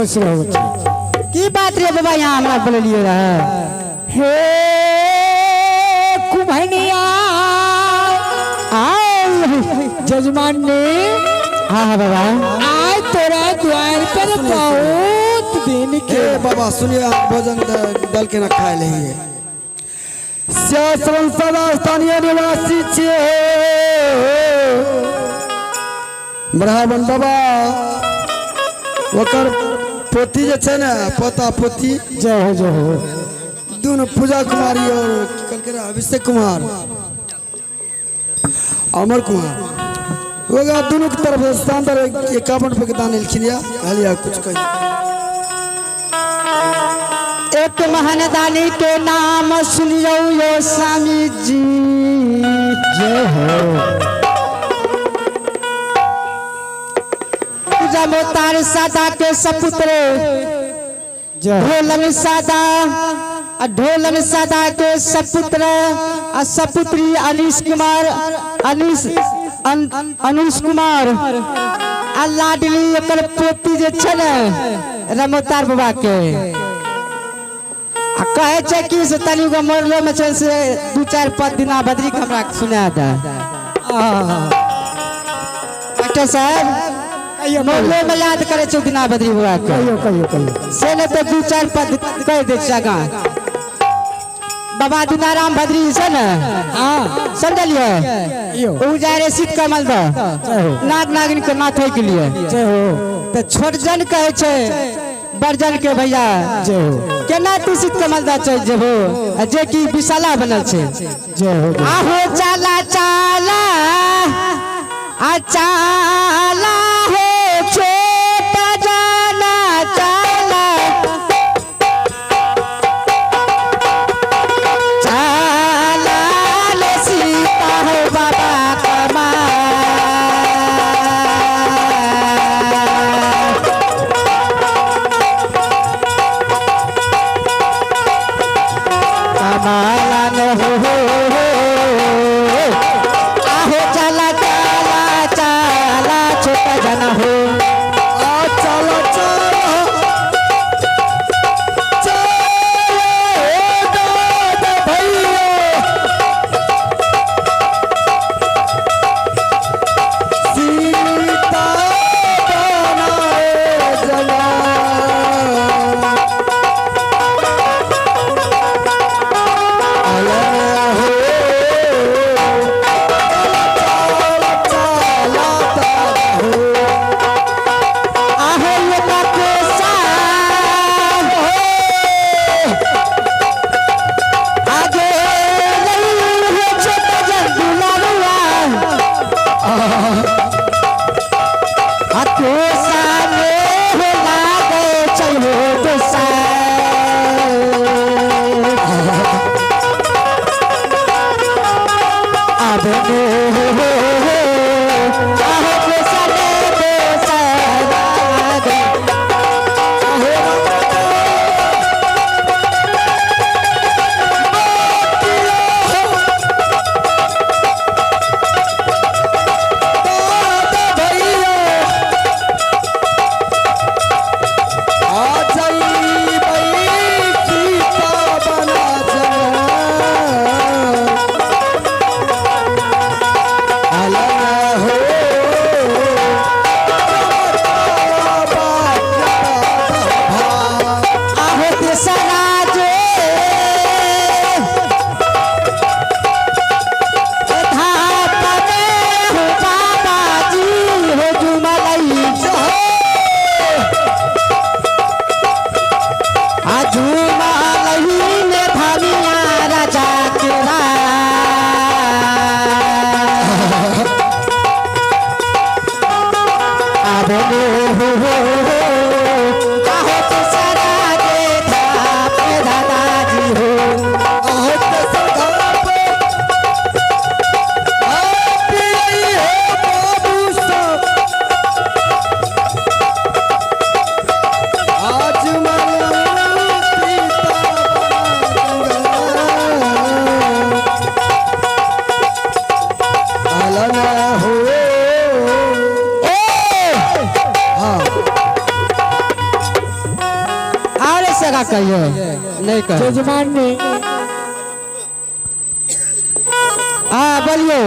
खुश रहू। की बात रे बाबा, यहाँ हमरा बोललिए रहे? हे कुम्हनिया आउ जजमान ने। हाँ हाँ बाबा। आज तोरा द्वार पर बहुत दिन के ए बाबा सुनिए, आप भोजन दल के ना खाए ले। श्याश्रम सदा स्थानीय निवासी छिए ब्राह्मण बाबा, ओकर पोती जे छै ने, पोता पोती। जय हो, जय हो। दुनू पूजा कुमारी और की कहलकै रे, अभिषेक कुमार, अमर कुमार, ओकरा दुनू के तरफ से शानदार 51 रुपये के दान एलखिन। या कहलिए कुछ कही। एक महानदानी के नाम सुनियो यो स्वामी जी। जय हो। रमोतार सादा के सपुत्र जय हो। ढोलन सादा आ ढोलन सादा के सपुत्र आ सपुत्री अनिश कुमार, अनिश अनुष कुमार आ लाडली ओकर पोती जे छै ने रमोतार बाबा के, आ कहै छै कि से तनी गो मरलो में छै से दू चार पद दिना बद्री के हमरा सुना दे। आहा। डॉक्टर साहब, कहियो। मरलो में याद करे छै दिना बद्री बाबा के। कहियो, कहियो, कहियो। से नहि तऽ दू चारि पद कहि दै छियै आगाँ। बाबा दीनाराम भद्री छै ने। हाँ। समझलियै? कहियो। ओ जाइ रहे सीत कमल दऽ जय हो। नाग नागिन के नाथै के लिए। जय हो। तऽ छोट जन कहै छै बड़जन के, भैया, जय हो। केना तू सीत कमल दऽ चलि जेबो आ जे कि विशाला बनल छै? जय हो, जय हो। आहो चाला चाला आ चाला हो छोट जाना चाला चाला ले सीता हो बाबा कमा। कमालन हो हो हो, आहो चला चला चला छोटा जना हो। आ चलो चलो चलो दादा भैया, सीता बनाए जना। अलग हो चलो चलो दादा हो। आहो लोका के साथ आगे नहीं हो छोटा जन दुलारुआ आ सामने हो लागे चलो गोसा। अब हो हो हो, आहो गोसा ने गोसा लागे। दादा भैया आ जाई बई सीता बना जना। सगा कहियो नहीं कह। जजमान ने हाँ बोलियो।